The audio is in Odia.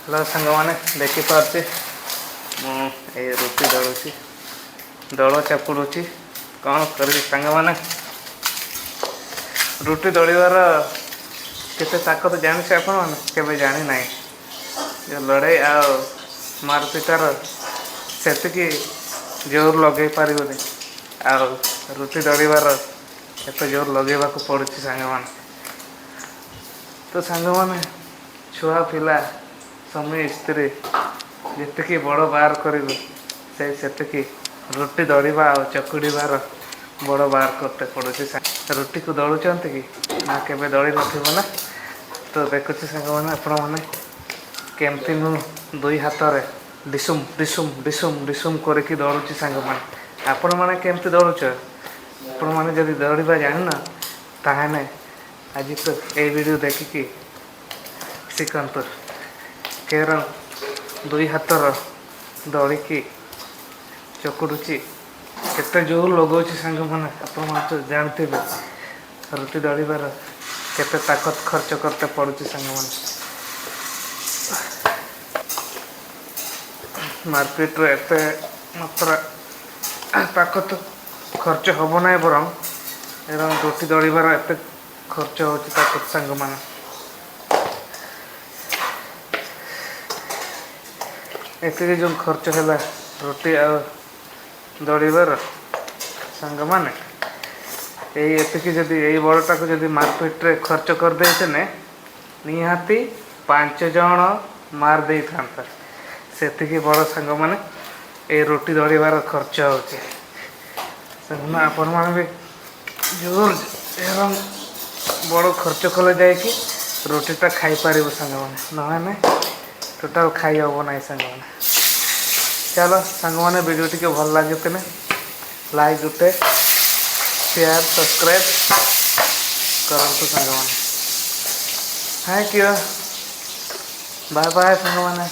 ହ୍ୟାଲୋ ସାଙ୍ଗମାନେ, ଦେଖିପାରୁଛି ମୁଁ ଏଇ ରୁଟି ଦଳୁଛି, ଦଳ ଚାପୁଡ଼ୁଛି। କ'ଣ କରିବି ସାଙ୍ଗମାନେ? ରୁଟି ଦଳିବାର କେତେ ତାକତ ଜାଣିଛି ଆପଣମାନେ? କେବେ ଜାଣିନାହିଁ। ଯେଉଁ ଲଢ଼େଇ ଆଉ ମାରପିଟାର ସେତିକି ଜୋର ଲଗେଇ ପାରିବନି, ଆଉ ରୁଟି ଦଳିବାର ଏତେ ଜୋର ଲଗେଇବାକୁ ପଡ଼ୁଛି ସାଙ୍ଗମାନେ। ତ ସାଙ୍ଗମାନେ, ଛୁଆ ପିଲା, ସ୍ୱାମୀ ସ୍ତ୍ରୀ ଯେତିକି ବଡ଼ ବାର କରିବେ, ସେ ସେତିକି ରୁଟି ଦଳିବା ଆଉ ଚକୁଡ଼ିବାର ବଡ଼ ବାର କରତେ ପଡ଼ୁଛି। ରୁଟିକୁ ଦଳୁଛନ୍ତି କି ନା? କେବେ ଦଳି ନଥିବ ନା? ତ ଦେଖୁଛି ସାଙ୍ଗମାନେ, ଆପଣମାନେ, କେମିତି ମୁଁ ଦୁଇ ହାତରେ ଡିସୁମ୍ ଡିସୁମ୍ ଡିସୁମ୍ ଡିସୁମ୍ କରିକି ଦଳୁଛି। ସାଙ୍ଗମାନେ, ଆପଣମାନେ କେମିତି ଦଳୁଛ? ଆପଣମାନେ ଯଦି ଦଳିବା ଜାଣିନ, ତାହେଲେ ଆଜି ତ ଏଇ ଭିଡ଼ିଓ ଦେଖିକି ଶିଖନ୍ତୁ। କେର ଦୁଇ ହାତର ଦଳିକି ଚକୁଡ଼ୁଛି, କେତେ ଜୋର ଲଗାଉଛି। ସାଙ୍ଗମାନେ, ଆପଣମାନେ ତ ଜାଣିଥିବେ ରୁଟି ଦଳିବାର କେତେ ତାକତ ଖର୍ଚ୍ଚ କରତେ ପଡ଼ୁଛି। ସାଙ୍ଗମାନେ, ମାର୍କେଟରେ ଏତେ ମାତ୍ରା ତାକତ ଖର୍ଚ୍ଚ ହେବ ନାହିଁ, ବରଂ ଏବଂ ରୁଟି ଦଳିବାର ଏତେ ଖର୍ଚ୍ଚ ହେଉଛି ତାକତ। ସାଙ୍ଗମାନେ, ଏତିକି ଯେଉଁ ଖର୍ଚ୍ଚ ହେଲା ରୁଟି ଆଉ ଦଳିବାର ସାଙ୍ଗମାନେ, ଏଇ ଏତିକି ଯଦି ଏଇ ବଡ଼ଟାକୁ ଯଦି ମାର୍କେଟରେ ଖର୍ଚ୍ଚ କରିଦେଇଥିଲେ, ନିହାତି ପାଞ୍ଚ ଜଣ ମାର ଦେଇଥାନ୍ତା। ସେତିକି ବଡ଼ ସାଙ୍ଗମାନେ ଏଇ ରୁଟି ଦଳିବାର ଖର୍ଚ୍ଚ ହେଉଛି। ସାଙ୍ଗମାନେ, ଆପଣମାନେ ବି ଜୋର ଏବଂ ବଡ଼ ଖର୍ଚ୍ଚ କଲେ ଯାଇକି ରୁଟିଟା ଖାଇପାରିବ ସାଙ୍ଗମାନେ, ନହେଲେ ଟୋଟାଲ୍ ଖାଇ ହେବ ନାହିଁ ସାଙ୍ଗମାନେ। ଚାଲ ସାଙ୍ଗମାନେ, ଭିଡ଼ିଓ ଟିକେ ଭଲ ଲାଗିଥିଲେ ଲାଇକ୍ ଗୋଟେ, ସେୟାର, ସବସ୍କ୍ରାଇବ୍ କରନ୍ତୁ ସାଙ୍ଗମାନେ। Thank you, bye bye ସାଙ୍ଗମାନେ।